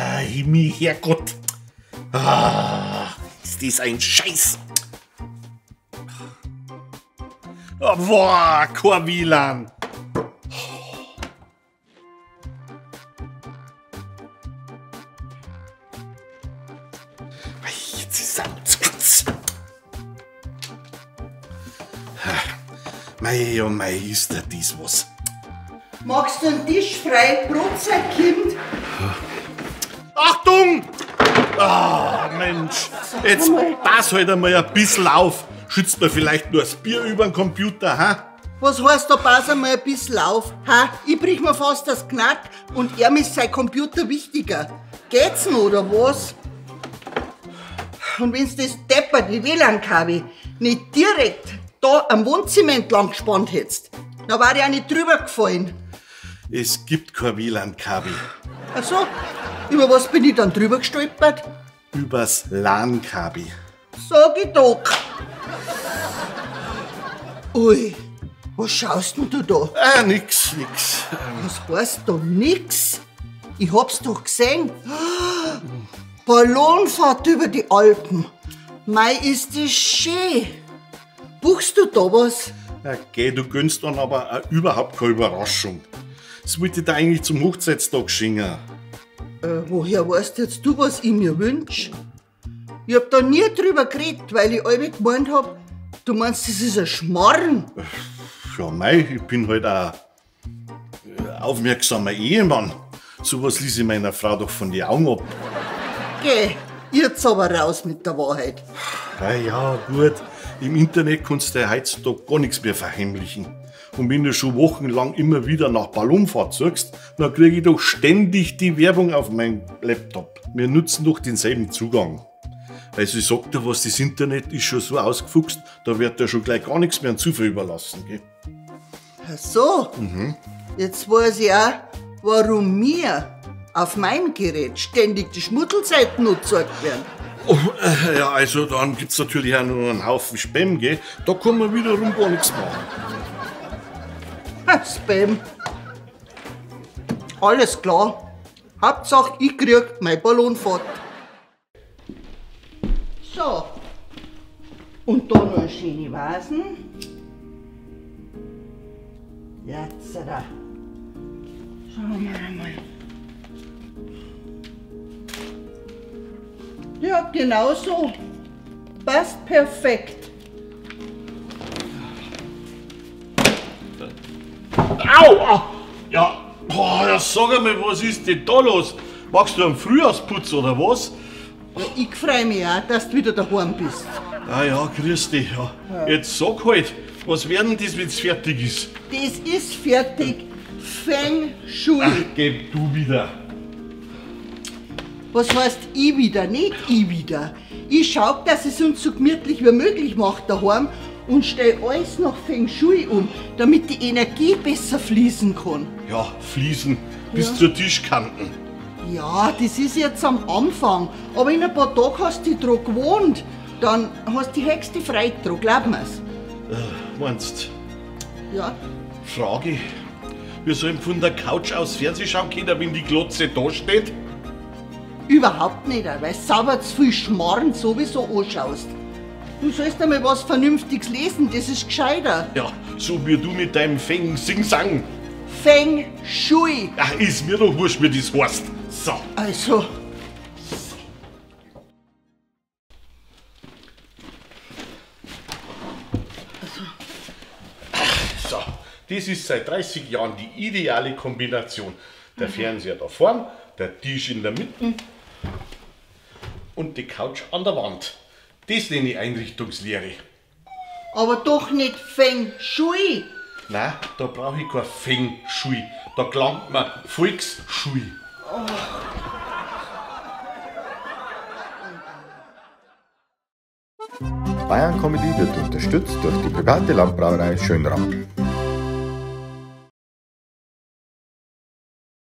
Ah, Himmel, Herrgott. Ah, ist das ein Scheiß. Oh, boah, kein WLAN. Jetzt ist es. Mei, oh mei, ist da dies was? Magst du einen Tisch frei? Brotzeit, Kind? Achtung! Ah, Mensch, jetzt pass halt einmal ein bisschen auf. Schützt mir vielleicht nur das Bier über den Computer, ha? Was heißt da, pass einmal ein bisschen auf? Ha? Ich brich mir fast das Knack und er ist sein Computer wichtiger. Geht's noch, oder was? Und wenn's das deppert, die WLAN-Kabel, nicht direkt da am Wohnzimmer entlang gespannt hättest, dann war ich auch nicht drüber gefallen. Es gibt kein WLAN-Kabel. Ach so, über was bin ich dann drüber gestolpert? Übers LAN-Kabel. Sag ich doch. Ui, was schaust denn du da? Ah, nix, nix. Was heißt da nix? Ich hab's doch gesehen. Ballonfahrt über die Alpen. Mei, ist das schön. Buchst du da was? Okay, du gönnst dann aber auch überhaupt keine Überraschung. Das wollte ich dir eigentlich zum Hochzeitstag schenken. Woher weißt jetzt du, was ich mir wünsch? Ich hab da nie drüber geredet, weil ich allweil gemeint hab, du meinst, das ist ein Schmarrn. Ja, mei, ich bin halt auch aufmerksamer Ehemann. Sowas ließ ich meiner Frau doch von den Augen ab. Geh, jetzt aber raus mit der Wahrheit. Ja, ja, gut. Im Internet kannst du ja heutzutage gar nichts mehr verheimlichen. Und wenn du schon wochenlang immer wieder nach Ballonfahrt suchst, dann krieg ich doch ständig die Werbung auf meinem Laptop. Wir nutzen doch denselben Zugang. Also ich sag dir was, das Internet ist schon so ausgefuchst, da wird ja schon gleich gar nichts mehr an Zufall überlassen. Gell? Ach so, Jetzt weiß ich auch, warum mir auf meinem Gerät ständig die Schmuddelseiten angezeigt werden. Oh, ja, also dann gibt's natürlich auch noch einen Haufen Spam, gell? Da kann man wiederum gar nichts machen. Ha, Spam. Alles klar. Hauptsache, ich krieg meine Ballonfahrt. So. Und da noch eine schöne Vasen. Jetzt da. Schauen wir mal. Ja, genau so. Passt perfekt. Au! Ja, boah, ja, sag einmal, was ist denn da los? Machst du einen Frühjahrsputz oder was? Ja, ich freu mich auch, dass du wieder daheim bist. Ah ja, grüß dich. Ja. Ja. Jetzt sag halt, was wird denn das, wenn's fertig ist? Das ist fertig. Feng Shui. Ach, geh du wieder. Was heißt ich wieder? Nicht ich wieder. Ich schau, dass es uns so gemütlich wie möglich macht daheim und stell alles nach Feng Shui um, damit die Energie besser fließen kann. Ja, fließen bis zur Tischkanten. Ja, das ist jetzt am Anfang. Aber in ein paar Tagen hast du dich dran gewohnt. Dann hast du die höchste Freude dran, glaub mir's. Meinst du? Ja. Frage, wir sollen von der Couch aus Fernsehen schauen können, wenn die Glotze da steht? Überhaupt nicht, weil du sauber zu viel Schmarrn sowieso anschaust. Du sollst einmal was Vernünftiges lesen, das ist gescheiter. Ja, so wie du mit deinem Feng Sing Sang. Feng Shui. Ach, ist mir doch wurscht, wie das heißt. So. Also. So, das ist seit 30 Jahren die ideale Kombination. Der Fernseher da vorn, der Tisch in der Mitte und die Couch an der Wand. Das nenne ich Einrichtungslehre. Aber doch nicht Feng Shui. Nein, da brauche ich kein Feng Shui. Da gelangt man Volksschui. Oh. Bayern Comedy wird unterstützt durch die private Landbrauerei Schönram.